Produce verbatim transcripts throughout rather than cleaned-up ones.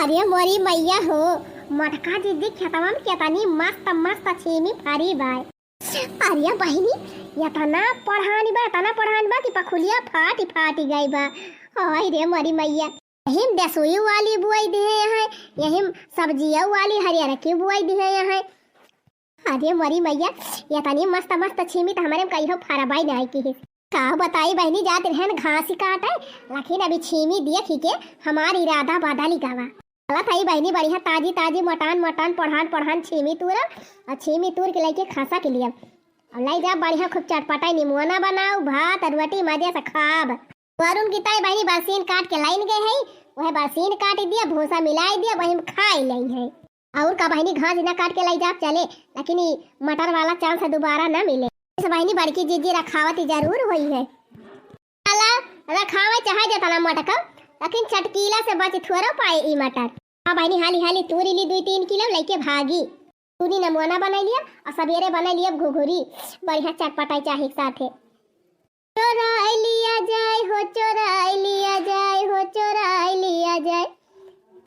अरे मोरी मइया हो, मोटका जिज्जी खेतवा में केतनी मस्त मस्त छीमी फरी बाय। अरे बहिनी, एतना पढ़ान बा, एतना पढ़ान बा कि पखुलिया फाटी फाटी गई बा। हाय रे मोरी मइया, यही में देसुई वाली बुआई दिहे हैं, यही में सब्जिया वाली हरियरकी बुआई दिहे हैं। अरे मोरी मइया, एतनी मस्त मस्त छीमी त हमरे में कहियो फरबाई नाई किहिस। का बताई बहिनी, जात रहन घास ही काटे, लेकिन अभी छीमी देखि के हमार इरादा बदलि गवा। चलत हई बहिनी, बढ़िया ताजी ताजी मोटान मोटान पढ़ान पढ़ान छीमी तूरा, अउर छीमी तूर के लइके खसा के लिए, अउर लइ जा बढ़िया खूब चटपटाई निमोना बनाउ, भात अउर रोटी मजे से खाब। वरुण की ताई बहिनी बरसीन काट के लाइन गए है, वह बरसीन काट दिया, भूसा मिलाई दिया, वही में खाई लई है। अउर का बहिनी, घास ना काट के लाई जाब चले, लेकिन ई मटर वाला chance दुबारा ना मिले। इस बहिनी बड़की जिज्जी रखावत ही जरूर होई है। साला रखावे चाहे जतना मटका, लेकिन चटकीला से बच थोड़ो पाए ई मटर। हाँ बहिनी, हाली हाली तूरी ली दुई तीन किलो लइके भागी। तूरी नमोना बनाई लिया अउर सबेरे बनाई लिया घुघुरी, बढ़िया चटपटाई चाहे के साथे। चोराई लिया जाए हो, चोराई लिया जाए हो, चोराई लिया जाए।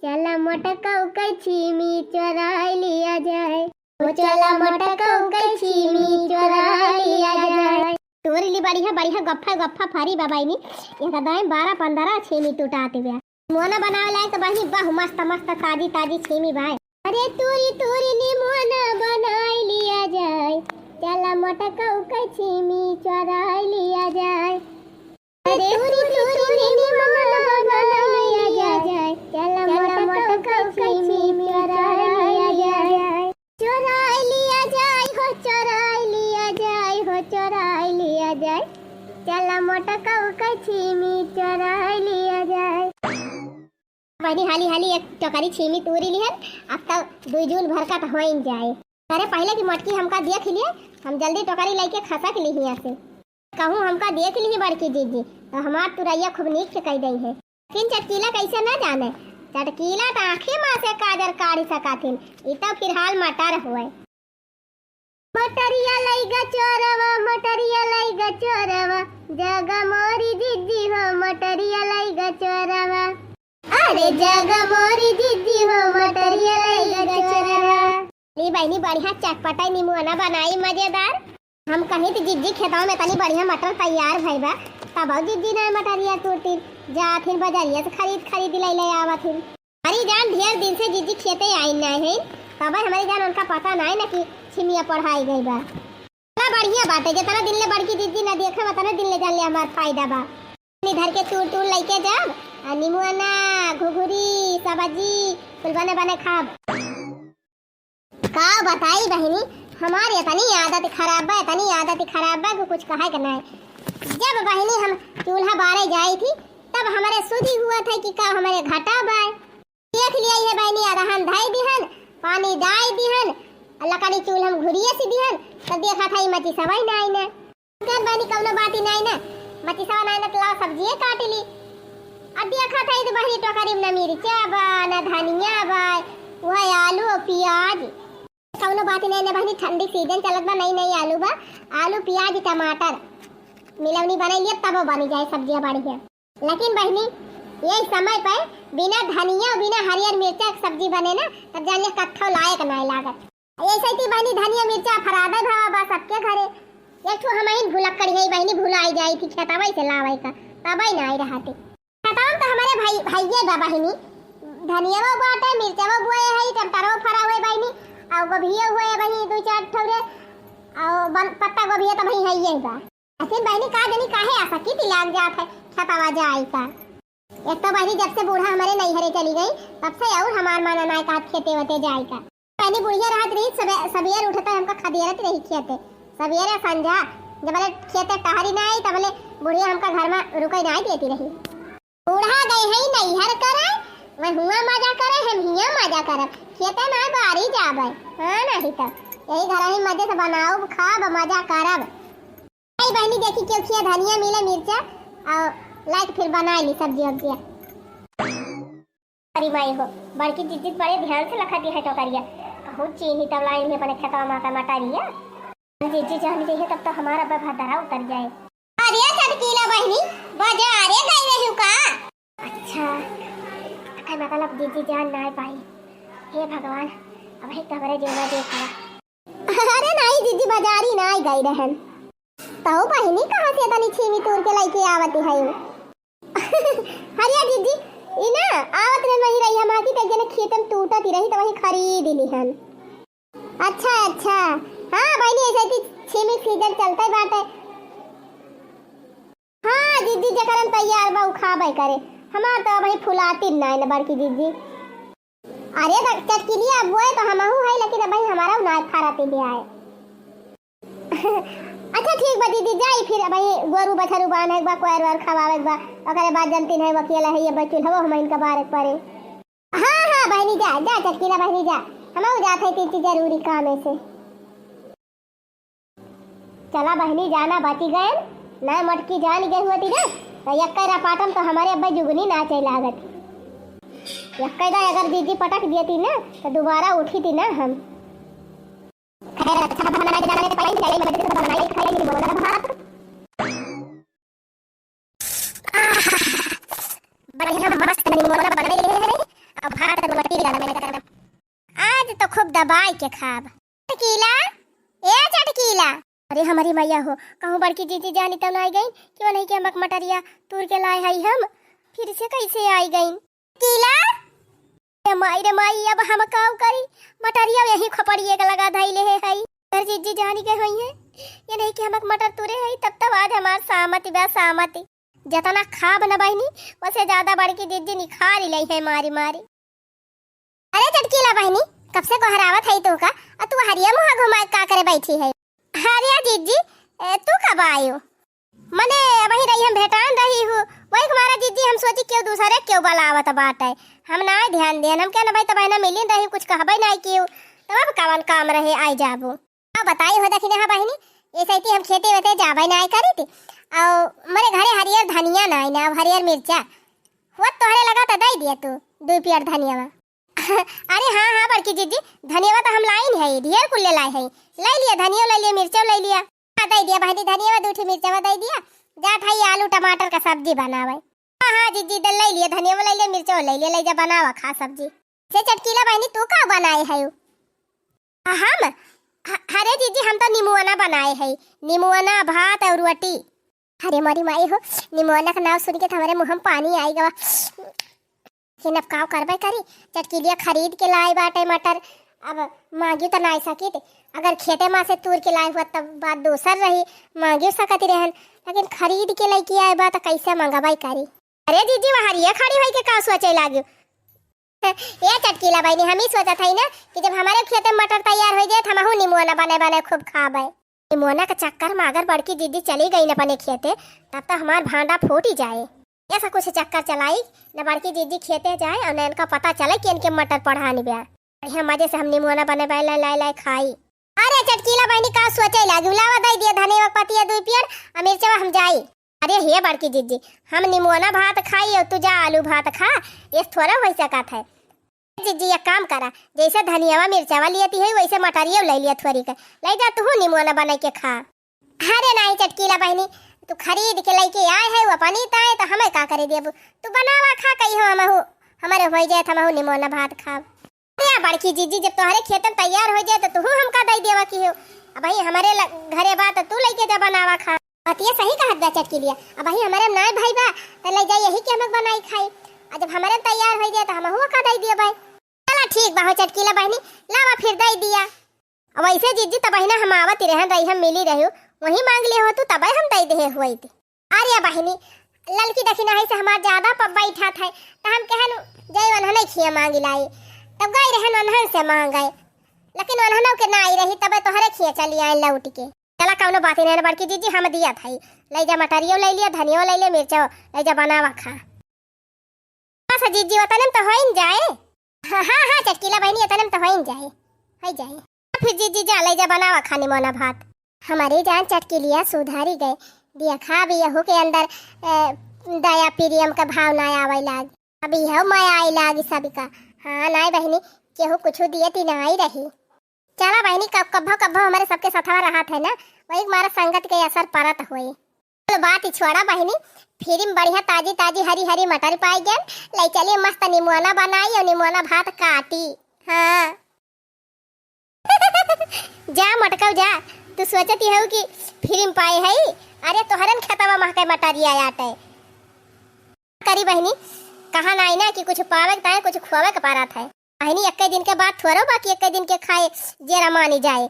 चला मोटकऊ कै छीमी चोराई लिया जाए। हो चला मोटकऊ कै छीमी चोराई लिया जाए। तोरी ली बढ़िया बढ़िया गफ्फा गफ्फा फरी बा बहिनी, एकदम बारह पन्द्रह छीमी टुटात बा। मोना बनावे लायक तो बहिनी बहु मस्त मस्त ताजी ताजी छीमी बाय। अरे तूरी तूरी निमोना बनाई लिया जाए, चला मोटकऊ कै छीमी चोराई लिया जाए। अरे तूरी तूरी निमोना बनाई लिया जाए, चला मोटकऊ कै छीमी चोराई लिया जाए। चोराई लिया जाए हो, चोराई लिया जाए हो, चोराई लिया जाए। चला मोटकऊ कै छीमी चोराई लिया जाए। बहिनी हाली हाली एक टोकरी छीमी तूरी लिहन, अब तो दुई जून भर का तो होइन जाए। अरे पहिले की मोटकी हमका देख लिए, हम जल्दी टोकरी लइके खसक ली हियाँ से। कहूँ हमका देख ली बड़की जिज्जी, तो हमार तुरैया खूब नीक से कई दई है। लेकिन चटकीला कैसे ना जाने, चटकीला तो आँखी माँ से काजर काढ़ी सकाथिन, ई तो फिलहाल मटर हुए। मटरिया लइगा चोरवा, मटरिया लइगा चोरवा, जागा मोरी जिज्जी हो, मटरिया लइगा चोरवा। अरे जागा मोरी जिज्जी हो, मटरिया लइगा चोरवा। ली बहिनी बढ़िया चटपटा निमुआना बनाई मजेदार। हम कही त जिज्जी खेतवा में तनी बढ़िया मटर तैयार भई बा, तब जिज्जी ना मटरिया तूरतीन, जाथिन बजरिया से खरीद खरीद लई ले आवथिन। हमारी जान ढेर दिन से जिज्जी खेते आई नाई है, तब हमारी जान उनका पता नाई ना कि छिमिया पढ़ाई गई बा। बड़ा बढ़िया बाटे, जितना दिन ले बड़की जिज्जी ना देखे, उतने दिन ले जान ले हमार फायदा बा। इधर के तूर तूर लइके जाब, आ निमुआना, घुघुरी, सब्जी, कुल बने बने खाब। का बताई बहिनी, हमार इतनी आदत खराब बा, इतनी आदत खराब बा कि कुछ कहे के नाई। जब बहिनी हम चूल्हा बारे जाई थी, तब हमरे सुधी हुआ था कि का हमरे घटा बा। देख लिया ये बहिनी, अदहन धाई दिहन, पानी डाई दिहन, लकड़ी चूल्हा में घुरिए सी दिहन, तब देखा था ई मचिसवा नाई ना। कर बहिनी कौनो बात ही नाई ना, मचिसवा नाई ना, तो लाओ सब्जिए काट ली। अब देखा था ई तो बहिनी टोकरी में ना मिर्चा बा, ना धनिया बा, वह आलू और प्याज। कौनो बात ही नाई ना बहिनी, ठंडी सीजन चलत बा, नई नई आलू बा, आलू प्याज टमाटर मिलौनी बनाई लिए तब बनी जाए सब्जियां बढ़िया। लेकिन बहिनी, यही समय पे बिना धनिया और बिना हरियर मिर्चा के सब्जी बने ना, तब जान ले कत्थो लायक नाई लागत। ऐसे थी बहिनी धनिया मिर्चा फरादे भावा बा सबके घरे। एक ठो हमहिन भुलक्कड़ी है बहिनी, भुलाई जाई थी खेतवा से लावे का, तबई नाई रहती। खेतवा में तो हमारे भाई, भाइये बा बहिनी, धनिया बाटे, मिर्चा बोए है, टमाटर फरा हुए बहिनी, और गोभियो हुए बहिनी दो चार ठौरे, और बन-, पत्ता गोभियो तो भाई है ये बा। अखिन बहिनी का जनी काहे आसकी ती लाग जात है खेतवा जाए का। एक तो बहिनी जब से बूढ़ा हमारे नैहरे चली गई, तब से और हमार मन नाय कहत खेते वते जाए का। बहिनी बुढ़िया रहत रही, सबे-, सबेर उठता हमका खदेरत रही खेते, सबेरे संझा, जब ले खेते टहरी ना आई, तब ले बुढ़िया हमका घर में रुके ना देती रही। बूढ़ा गए हैं नैहर करे, वह हुआ मजा करे, हम हिया मजा करब, खेते ना बारी जाबे, हाँ नहीं तो यही घर ही मजे से बनाओ, खाब, मजा करब। आई बहिनी देखी केहू खिया धनिया मिले मिर्चा और लाइट फिर बनाई ली सब्जी वब्जिया। अरे माई हो, बड़की जिज्जी बड़े ध्यान से लखा दी है टोकरिया। कहूँ चीनी तब लाई नहीं अपने खेतवा में का मटरिया। जिज्जी जान जाइए तब तो हमारा बे भदरा उतर जाए। अरे चटकीला बहिनी, बाजारे गई रही का? अच्छा, अरे मतलब जीजी जान नाई पाई। हे भगवान, अब ही तोहरे जेवा देखा। अरे नाई जीजी, बजारी नाई गई रहन। तउ बहिनी कहाँ से तनी छीमी तूर के लइके आवत है? हरिया जीजी, ई ना आवत रहन वही रही हम की, तो जने खेतन टूटत ही रही तो वही खरीद लिहन। अच्छा, अच्छा। हाँ बहिनी, ऐसे ही छीमी सीजन चलते बाटे। हाँ जीजी, जेकरन तैयार बा, उ खाबे करे। हमार तो अबही फुलाती नाई न बड़की जीजी। अरे त चटकिलिया बोए तो हमहू है, लेकिन अबही हमारा ना फरती भी आए। अच्छा ठीक बा दीदी, जाई फिर अबही गोरू बछरू बांधे के बा, कोयर वर खवावे के बा, ओकरे बाद जनती नहीं वकील है, ये बचुल हवो हम इनका बारे पड़े। हाँ, हाँ, बहिनी जा, जा, चटकीला बहिनी जा, हमहू जात है, तीन चीज जरूरी काम है से। चला बहिनी, जाना बची गए, ना मटकी जान गए हुआ तीन, तो यक्का रपाटम तो हमारे अब्बा जुगनी नाचे लागत। यक्का दा अगर जीजी पटक दिए तीन ना, तो दोबारा उठी तीन ना हम। खैर, अच्छा बनाए के जाने के पहले ही चले, मगर तो बनाए के खाए नहीं बोला भात। आह, बढ़िया मस्त निमोना बना ले है। अब भात रोटी भी डालना है। आज तो खूब दबाई के खाब। चटकीला, ए चटकीला। अरे हमारी मैया हो, कहूँ बड़की जीजी जानी तो ना आई गई कि वो नहीं के हमक मटरिया तूर के लाए हई हम, फिर से कैसे आई गई? कीला, ए माई रे माई, अब हम काऊ करी? मटरिया यही खोपड़िए के लगा धइले है हई। अगर जीजी जानी के होई है, ये नहीं कि हमक मटर तुरे हई, तब तब आज हमार सामती बा, सामती। जतना खाब न बहिनी, वसे ज्यादा बड़की जीजी निखारी लई है मारी मारी। अरे चटकीला बहिनी, कब से गोहरावत हई तोहका, अ तू हरिया मुँह घुमाए का करे बैठी है? हरिया जीजी, ए, तू कब आयो? मने अबही रही हम भेटान रही हूँ, वही के मारा जीजी हम सोची केहू दूसरे केहू बलावत बाटे। हम नाय ध्यान देन, हम क्या ना भाई तब ना मिलिन रही, कुछ कहबे नाय केहू, तब अब कवन काम रहे आई जाबू। अब बताई हो दखिना बहिनी, ऐसे ही हम खेते वेते जाबे नाय करी थी, और मरे घरे हरियर धनिया नाय ना, अब हरियर मिर्चा, वो तोहरे लगा तो दे दिया तू, दू पियर धनिया। अरे हाँ, हाँ, बड़की जीजी, धनियावा तो हम लाइन है, ढेर कुल ले लाए है। ले लिया धनिया, ले लिया मिर्चा, ले लिया। हाँ, दे दिया बहिनी, धनियावा दू ठे मिर्चावा दे दिया। जात है आलू टमाटर का सब्जी बनावे। हाँ, हाँ, जीजी, दे ले लिया धनियावा, ले लिया मिर्चा, ले लिया, ले जा बनावा, खा सब्जी। से चटकीला बहिनी, तू का बनाए है? हम? ह-, अरे जीजी, हम तो निमुआना बनाए है, निमुआना, भात और रोटी। अरे मोरी माई हो, निमोना का नाव सुन के तो हमरे मुँह में पानी आई गवा। लेकिन अब काव करबे करी, चटकीलिया खरीद के लाए बाटे मटर, अब मांगी तो नाई सकित। अगर खेते मा से तूर के लाए हुआ तब बात दोसर रही, मांगी सकत रहन, लेकिन खरीद के लेके आए बा तो कैसे मंगवाई करी? अरे जीजी, वहाँ हरिया खड़ी होई के का सोचे लागी? ए चटकीला बहिनी, हम ही सोचत हई ना कि जब हमारे खेते में मटर तैयार हो जाए तो हमहू निमोना बने बने खूब खाबे। निमोना के चक्कर में अगर बड़की दीदी चली गई न अपने खेते, तब तो हमार भांडा फूट ही जाए। ऐसा कुछ चक्कर चलाई न बड़की दीदी खेते जाए और न इनका पता चले कि इनके मटर पढ़ानी बा। बढ़िया मजे से हम निमोना बने बने लाई लाई खाई। अरे चटकीला बहिनी, का सोचे लागी? लावा दे दिया धनिया पतिया दुई पियर, आ मिर्चवा हम जाई। अरे हे बड़की जीजी, हम निमोना भात खाई और तू जा आलू भात खा, ये थोड़ा हो सकत है। जीजी एक काम करा, जैसे धनियावा मिर्चावा लियती है वैसे मटरियो ले लिया थोड़ी के, ले जा तू निमोना बना के खा। अरे नहीं चटकीला बहिनी, तू खरीद के लेके आए है वो अपनी ताए तो हमें का करे देबू? तू बनावा खा कही हो हमहू, हमारे हो जाए तो हमहू निमोना भात खाब। अरे बड़की जीजी, जब तोहरे खेतन तैयार हो जाए तो तू हमका दे देवा की हो। अब भाई हमारे ल-, घरे बा तो तू लेके जा बनावा खा। बतिया सही कहत बा चटकीलिया। अब भाई हमारे नाय भाई बा, तो ले जाई यही के हमक बनाई खाई। आ जब हमारे तैयार हो जाए तो हमहू का दे दिया भाई। चला ठीक बा हो चटकीला बहिनी, लावा फिर दे दिया। अब वैसे जीजी तब बहिना हम आवत ही रहन रही, हम मिली रही, वही मांग लिए हो तू तब हम दे दे हुई थी। अरे बहिनी, ललकी दखिना है से हमार ज्यादा प-, बैठा था, तो हम कहन जाई वनहने खिया मांगी लाई। तब गई रहन वनहन से मांगे, लेकिन वनहनों के ना आई रही, तबे तोहरे खिया चली आए लौट के। चला कौनो बात ही नहीं बड़की जीजी, हम दिया था, ले जा मटरियो ले लिया, धनियो ले लिया, मिर्चो ले जा बनावा खा। बस जीजी, ओतने में तो होइन जाए। हाँ, हाँ, हाँ, चटकीला बहिनी, ओतने में तो होइन जाए, होइ जाए। फिर जीजी जा, ले जा बनावा खा निमोना भात। हमारी जान चटकीलिया सुधारी गए, देखा अब यहू के अंदर, ए, दया प्रेम का भाव ना आवे लाग। अब यह माया आई लागी सबका। हाँ, नाई बहिनी, केहू कुछ दिए ती नाई रही। चला बहिनी, कब-, कब्बो, कब्बो हमारे सबके साथवा रहत है ना, वही मारा संगत के असर परत होई। चलो बात ही छोड़ा बहिनी, फ्री में बढ़िया ताजी ताजी हरी हरी मटर पाई गन, ले चलिए मस्त निमोना बनाई और निमोना भात काटी। हाँ। जा मोटकऊ जा, तू सोचत ही हऊ कि फ्री में पाए हई? अरे तोहरन खेतवा महके मटरिया आटे। करी बहिनी, कहा नाई ना कि कुछ पावे के ताई कुछ खोवे के पारत है। बहिनी, एक्के दिन के बात थोरो बा कि एक्के दिन के खाए जेरा मानी जाए।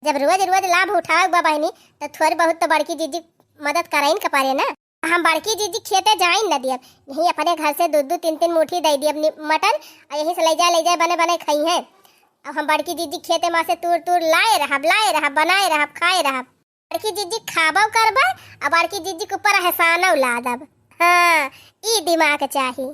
जब रोज रोज लाभ उठावे के बा बहिनी, त थोड़ी बहुत तो बड़की जीजी मदद कराइन के पारे ना। हम बड़की जीजी खेते जाइन न दियब, यहीं अपने घर से दू दू तीन तीन मुट्ठी दे दियब नि-, मटर, और यहीं से ले जाए ले जाए बने बने खाई हैं। अब हम बड़की जीजी खेते मा से तूर तूर लाए रहब, लाए रहब, बनाए रहब, खाए रहब। बड़की जीजी खाबो करबे, आ बड़की जीजी के ऊपर एहसानो लादब। हाँ, ई दिमाग चाही।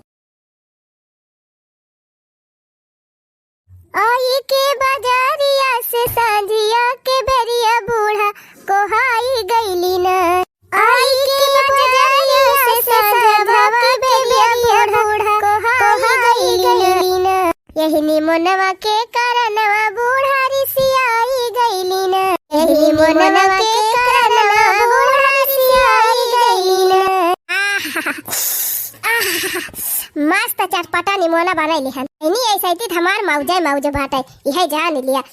आई के बजरिया से सांझिया के बेरिया बूढ़ा कोहाई गइली ना। आई के बजरिया से सांझवा के बेरिया बूढ़ा कोहाई गइली ना। यही निमोनवा के करनवा बूढ़ा रिसियाई गइली ना। यही निमोनवा के करनवा बूढ़ा रिसियाई गइली ना। आहा, आहा, मस्त चटपटा निमोना बनैली हन। इनी ऐसे थी हमार मौजे मौज बाटे, इहे जान लिया।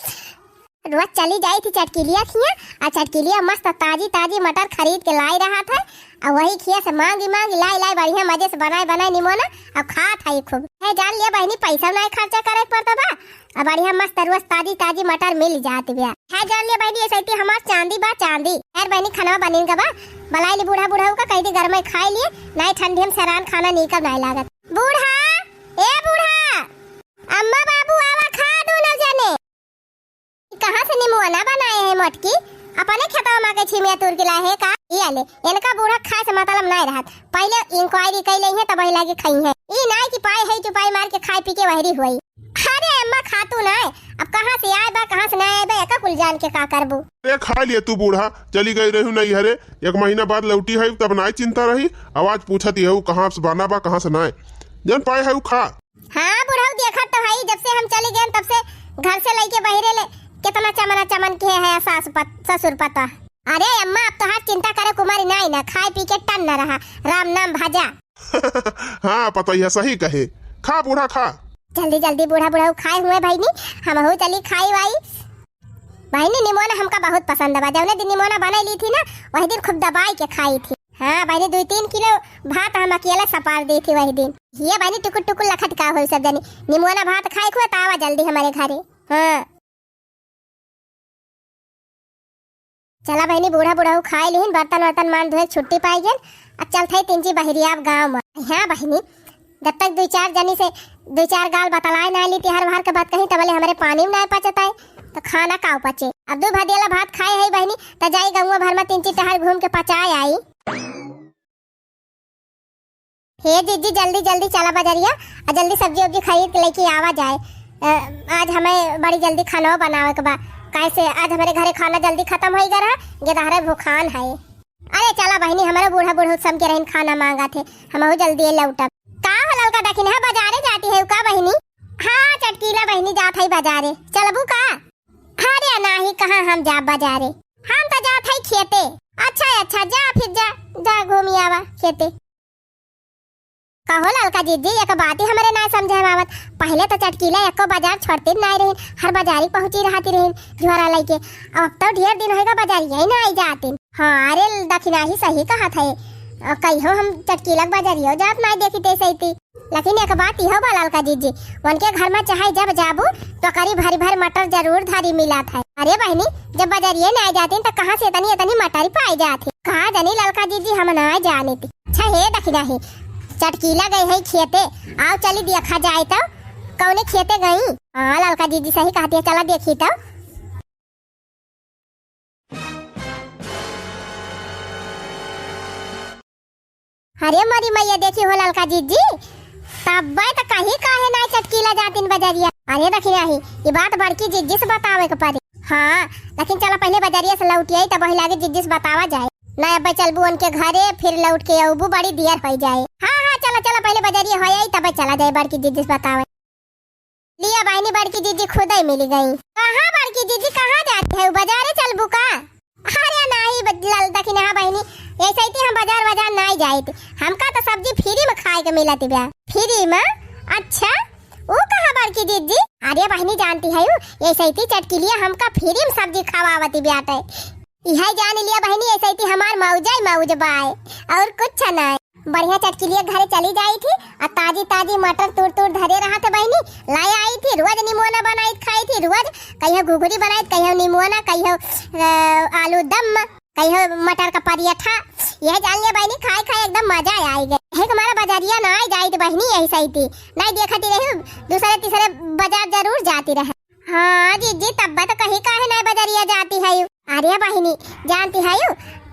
रोज चली जाई थी चटकीलिया खिया, आ चटकीलिया मस्त ताजी ताजी मटर खरीद के लाई रहत है, आ वही खिया से मांगी मांगी लाई लाई बढ़िया मजे से बनाए बनाए निमोना, अब खात है खूब। है जान लिया बहिनी, पैसा नाई खर्चा करे के पड़ता बा, आ बढ़िया मस्त रोज ताजी ताजी मटर मिल जात बिया। है जान लिया बहिनी, ऐसे थी हमार चांदी बा चांदी। यार बहिनी, खाना बनिन का बा, बलाई ली बूढ़ा बूढ़ा का कह दी घर में खाई लिए, नाई ठंडी में सरान खाना नीकब नाई लागत। बूढ़ा, ए बूढ़ा, अम्मा बाबू आवा खा दो न जने। कहाँ से निमुआना बनाए है मोटकी? अपने खेतवा मा के छिमिया तूर के लाए है का? ई आले, इनका बूढ़ा खाए से मतलब नाय रहत। पहिले inquiry कई लेई है तब वही लागे खाई है। ई नाय कि पाए है चुपाई मार के खाए पी के वहरी हुई। अरे अम्मा खातू नाय, अब कहाँ से आए बा कहाँ से नाय आए बा एका कुल जान के का करबू? अरे खा लिए तू बूढ़ा, चली गई रहू नहीं हरे, एक महीना बाद लौटी है तब नाय चिंता रही। आवाज पूछत यहू कहाँ से बना बा कहाँ से नाय, जन पाए है खा। हाँ बुढ़ऊ, देखत तो हई, जब से हम चली गए तब से घर से लइके बहिरे ले कितना चमना चमन के है सास पत-, ससुर पता। अरे अम्मा, अब तोहार चिंता करे कुमारी नाई ना, खाए पी के टन न रहा, राम नाम भजा। हाँ पतैया सही कहे, खा बूढ़ा खा। जल्दी जल्दी बूढ़ा बुढ़ऊ खाए हुए बहिनी, हमहू चली खाई वाई। बहिनी निमोना हमका बहुत पसंद बा, जौने दिन निमोना बनाई ली थी ना, वही दिन खूब दबाई के खाई थी। हाँ बहिनी, दुई तीन किलो भात हम अकेले सपार दी थी वही दिन। ये बहिनी टुकुर टुकुर लखत का होई सब जनी, निमोना भात खाए खुआ त आवा जल्दी हमारे घरे। हाँ चला बहिनी, बूढ़ा बुढ़ऊ खाए लिहिन, बर्तन वर्तन मान धोए छुट्टी पाई गेल। अब चलत है तीन जी बहिरिया अब गाँव में। हाँ बहिनी, जब तक दुई चार जनी से दुई चार गाल बतलाए ना ली तिहार बाहर के बात कहीं तबले हमरे पानी में ना पचताए, तो खाना काव पचे? अब दू भदेला भात खाए है बहिनी, त जाई गौवा भर में तीन चार टहर घूम के पचाए आई। हे जीजी, जल्दी जल्दी चला बजरिया, आ जल्दी सब्जी उब्जी खरीद के लेके आवा जाए। अ, आज हमें बड़ी जल्दी खाना बनावे के बा, काहे से आज हमारे घरे खाना जल्दी खत्म होई गया रहा, गेदहरे भूखान है। अरे चला बहिनी, हमारे बूढ़ा बूढ़ा सब के रहन खाना मांगा थे, हमहू जल्दी लौटब। का हो ललका दखिन है, बाजारे जाती है का बहिनी? हाँ चटकीला बहिनी, जात है बाजारे, चलबू का? अरे नाही, कहाँ हम जाब बाजारे, हम तो जात है खेते। अच्छा अच्छा, जा फिर जा, जा घूमी आवा खेते। कहो ललका जीजी, एक बात ही हमरे ना समझे में आवत। पहले तो चटकीला एको बाजार छोड़ती नाय रहिन, हर बाजारी पहुँची रहती रहिन झोरा लइके। अब तो ढेर दिन होएगा बाजारिया ही ना आई जाती। हाँ अरे दखिना ही सही कहत है, कहियो हम चटकीला के बाजारियो जात नाय देखी ते सही। लेकिन एक बात इहो बा ललका जीजी, उनके घर में चाहे जब जाबू तो करी भरी भरी मटर जरूर धरी मिलत है। अरे बहिनी, जब बजरिए ना जाती तो कहाँ से इतनी इतनी मटर पाई जाती? कहाँ जानी ललका जीजी, हम ना जानी थी। अच्छा हे दखिना हे, चटकीला गई है खेते, आओ चली देखा जाए तो कौने खेते गई। हाँ ललका जीजी सही कहती है, चला देखी तो। अरे मोरी मैया, देखी हो ललका जीजी, तब्बे त कहीं काहे ना चटकीला जातिन बजरिया। अरे दखिना ही, ई बात बड़की जीजी से बतावे के पड़ी। हाँ, लेकिन चला पहले बजरिया से लौट आई, तब वही लागे जीजी से बतावा जाए। ना अब्बे चलबू उनके घरे, फिर लौट के अबू बड़ी दियर हो जाए। हाँ हाँ, चला चला, पहले बजरिया हो आई, तब चला जाए बड़की जीजी से बतावे। लिया बहिनी, बड़की जीजी खुदे मिल गई। कहाँ बड़की जीजी, कहाँ जाती है? बाजारे चलबू का? अरे नाही ब-, लल दखिना बहिनी, ऐसे ही हम बाजार, बाजार नाई जाइत। हमका तो सब्जी फ्री में खाए के मिलत बा। फ्री में? अच्छा, ऊ कहा बड़की जिज्जी? अरे बहिनी जानती है, ऊ ऐसे ही चटकिलिया हमका फ्री में सब्जी खवावत बाटे। इहे जान लिया बहिनी, ऐसे ही हमार मौजै मौज बाय, और कुछ नाय। बढ़िया चटकिलिया घरे चली जाई थी, और ताजी ताजी मटर तूर तूर धरे रहा थे बहिनी, लाए आई थी, रोज निमोना बनाई खाई थी, रोज कहियो घुघरी बनाई, कहियो निमोना, कहियो, अ, आलू दम, कहियो मटर का पराठा। यह जान लिया बहिनी, खाए खाए एकदम मजा आई गए। एक हमारा बाजारिया नाई जाई थी बहिनी, ऐसे ही थी, नाई देखती रही, दूसरे तीसरे बाजार जरूर जाती रहे। हाँ जिज्जी, तब्बे तो कही काहे नाई बजरिया जाती है। अरे बहिनी, जानती है,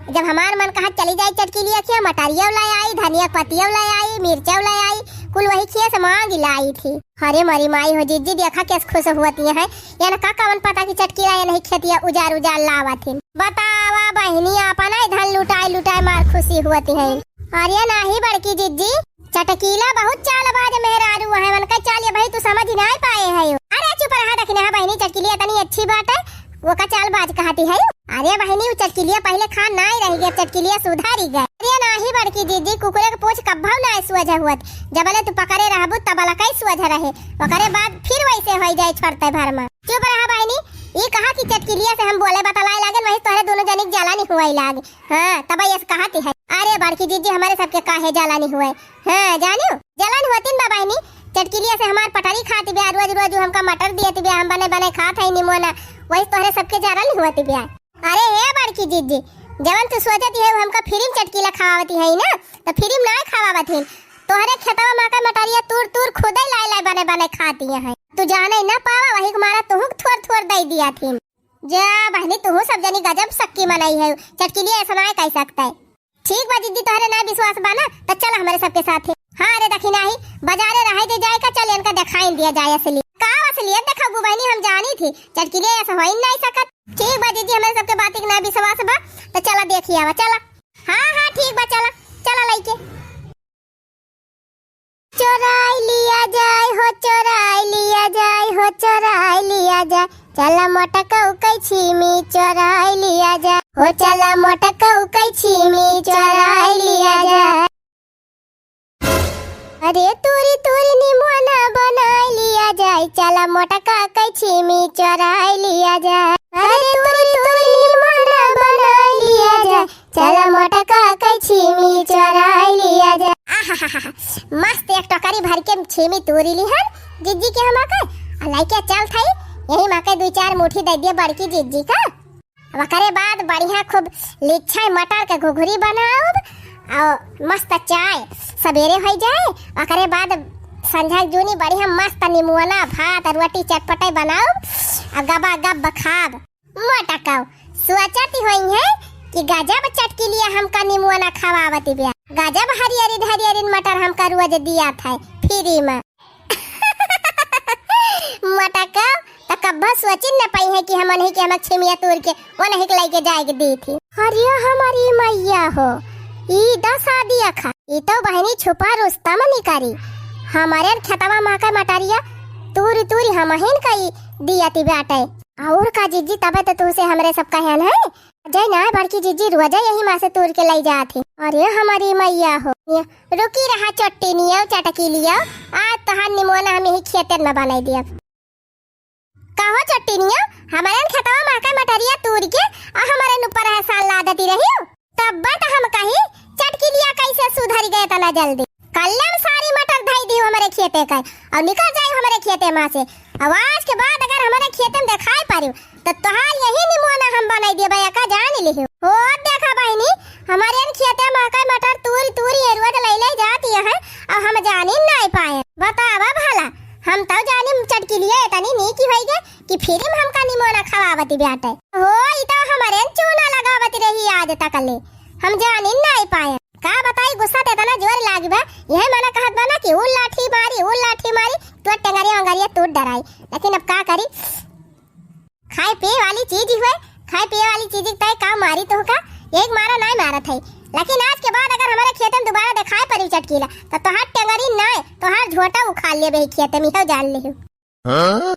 जब हमार मन कहा चली जाई चटकिलिया खिया, मटरिया लाई आई, धनिया पतिया लाई आई, मिर्चा लाई आई, कुल वही खिया से मांग लाई थी। अरे मरी माई हो जिज्जी, देखा कैसे खुश हुआ थी है। ये ना का कवन पता कि चटकिला ये नहीं खेतिया उजार उजार लावा थी। बतावा बहिनी, अपना ही धन लुटाए लुटाए मार खुशी हुआ थी है। अरे नाही बड़की जिज्जी, चटकीला बहुत चालबाज मेहरारू है, उनका चाल ये भाई तू समझ नाई पाए है। अरे चुप रहा, देखी ना बहिनी, चटकीलिया इतनी अच्छी बात है, वो का चालबाज कहती है। अरे बहिनी, वो चटकीलिया पहले खान नाई रही गई, चटकीलिया सुधारी गई। अरे नाही बड़की जिज्जी, कुकुरे के पूछ कब्बो नाई सोझा हुअत, जबले तू पकड़े रहबू तबला कई सोझा रहे, ओकरे बाद फिर वैसे हो जाए छोड़ते भर में। चुप रहा बहिनी, ई कहा कि चटकीलिया से हम बोले बतलाए लागे, वही तोहरे दोनों जनी के जलन हुआ लागे। हाँ, तब ये कहती है, अरे बड़की जिज्जी, हमारे सबके काहे जलन हुए? हाँ, जानियो, जलन होतिन बा बहिनी, चटकिलिया से हमार पटरी खाती बिया, रोज रोज उ हमका मटर दियत बिया, हम बने बने खात है निमोना, वही तोहरे सबके जलन होती बिया। अरे हे बड़की जिज्जी, जवन तू सोचती है, उ हमका फ्री में चटकीला खवावती है ना, तो फ्री में ना खवावत है, तोहरे खेतवा में का मटरिया तूर तूर खुदे लाए लाए बने बने खाती है, तू जाने ना पावा, वही के मारा तुहू थोर थोर दे दिया थी। जा बहनी, तुहू सब जनी गजब सक्की मनई है, चटकिलिया ऐसा ना कह सकता है। ठीक बा जिज्जी, तोहरे ना विश्वास बा ना, तो चल हमरे सबके साथे। हाँ रे दखिनाही, बाजारे रहे दे जाए का, चल इनका देखाई दिया जाए असली। का असलियत देखाबू बहनी, हम जानी थी चटकिलिया ऐसा हो ही नहीं सकत। ठीक बा जिज्जी, हमरे सबके बात के ना विश्वास बा, तो चला देखी आवा, चला। हाँ हाँ ठीक बा, चला, चला लइके। चोराई लिया जाए हो, चोराई लिया जाए हो, चोराई लिया जाए। चला मोटकऊ कै छीमी चोराई लिया जाए हो, चला मोटकऊ कै छीमी चोराई लिया जाए। अरे तूरी तूरी निमोना बनाई लिया जाए, चला मोटका कै छीमी चोराई लिया जाए। अरे तूरी तूरी निमोना बनाई लिया जाए, चला मोटका कै छीमी चोराई लिया जाए। आहाहाहा, मस्त एक टोकरी भर के छीमी तूरी लिहन जिज्जी के हमा के, आ लइके चल थाई, यही मा के दुई चार मुठी दे दिया बड़की जिज्जी का। ओकरे बाद बढ़िया खूब लिच्छा मटर के घुघरी बनाउब, और मस्त चाय सबेरे होइ जाए। ओकरे बाद संझा के जूनी बढ़िया मस्त निमुअना भात रोटी चटपटे बनाउब, और गबा गब खाब। मोटकऊ सोचत होई है कि गजब चटकिलिया हमका निमुअना खवावत बिया, गजब हरियरिन हरियरिन मटर हमका रोज दिया था फ्री में। मोटकऊ तो कब्बो सोचिन न पाई है कि हम नहीं के हम छिमिया तूर के वो नहीं के लेके जाए के दी थी। अरे हमारी मैया हो, ई दस आदि अखा, ई तो बहनी छुपा रुस्तम निकारी। हमारे खेतवा मा के मटरिया तूरी तूरी हमहिन कई दिया ती बाटे। और का जिज्जी, तबे तो तुमसे हमरे सब कहन है। जय ना बड़की जिज्जी रोजे यही मा से तूर के लई जात ही। अरे हमारी मैया हो, ये रुकी रहा चट्टी नियो चटकी लियो, आज तोहार निमोना हम यही खेतन में बनाई दिया। कहो चट्टी नियो, हमारे खेतवा मा के मटरिया तूर के और हमारे ऊपर एहसान लादती रही हो। तब तो हम कही, चटकिलिया कैसे सुधर गए तना जल्दी। कल्ले हम सारी मटर धई दी हमारे खेते का और निकल जाए हमारे खेते मा से। अब आज के बाद अगर हमारे खेते में दिखाई पड़ी तो तोहार यही निमोना हम बनाई देबे, एका जान लिहो। हो देखा बहिनी, हमारे इन खेते मा के मटर तूरी तूरी ये रोज ले ले जाती है और हम जानी नहीं पाए। बतावा भला, हम तो जानी चटकिलिया इतनी नीकी होई गए कि फिर हमका निमोना खवावती बाटे। हो, ई तो हमारे चूना लगावत रही आज तक ले, हम जानी नाई पाए। का बताई, गुस्सा ते इतना जोर लागी बा, यही मना कहत बा ना कि उ लाठी मारी, उ लाठी मारी, तो टेंगरिया अंगरिया टूट डराई। लेकिन अब का करी, खाए पिए वाली चीज ही हुए, खाए पिए वाली चीज ही तय का मारी तो का, एक मारा नाई मारत है। लेकिन आज के बाद अगर हमारे खेत में दोबारा दिखाई पड़ी चटकीला, तो तोहार टेंगरी नाई, तोहार झोटा उखाड़ लेबे ही खेत में, हो जान लिहो। हाँ?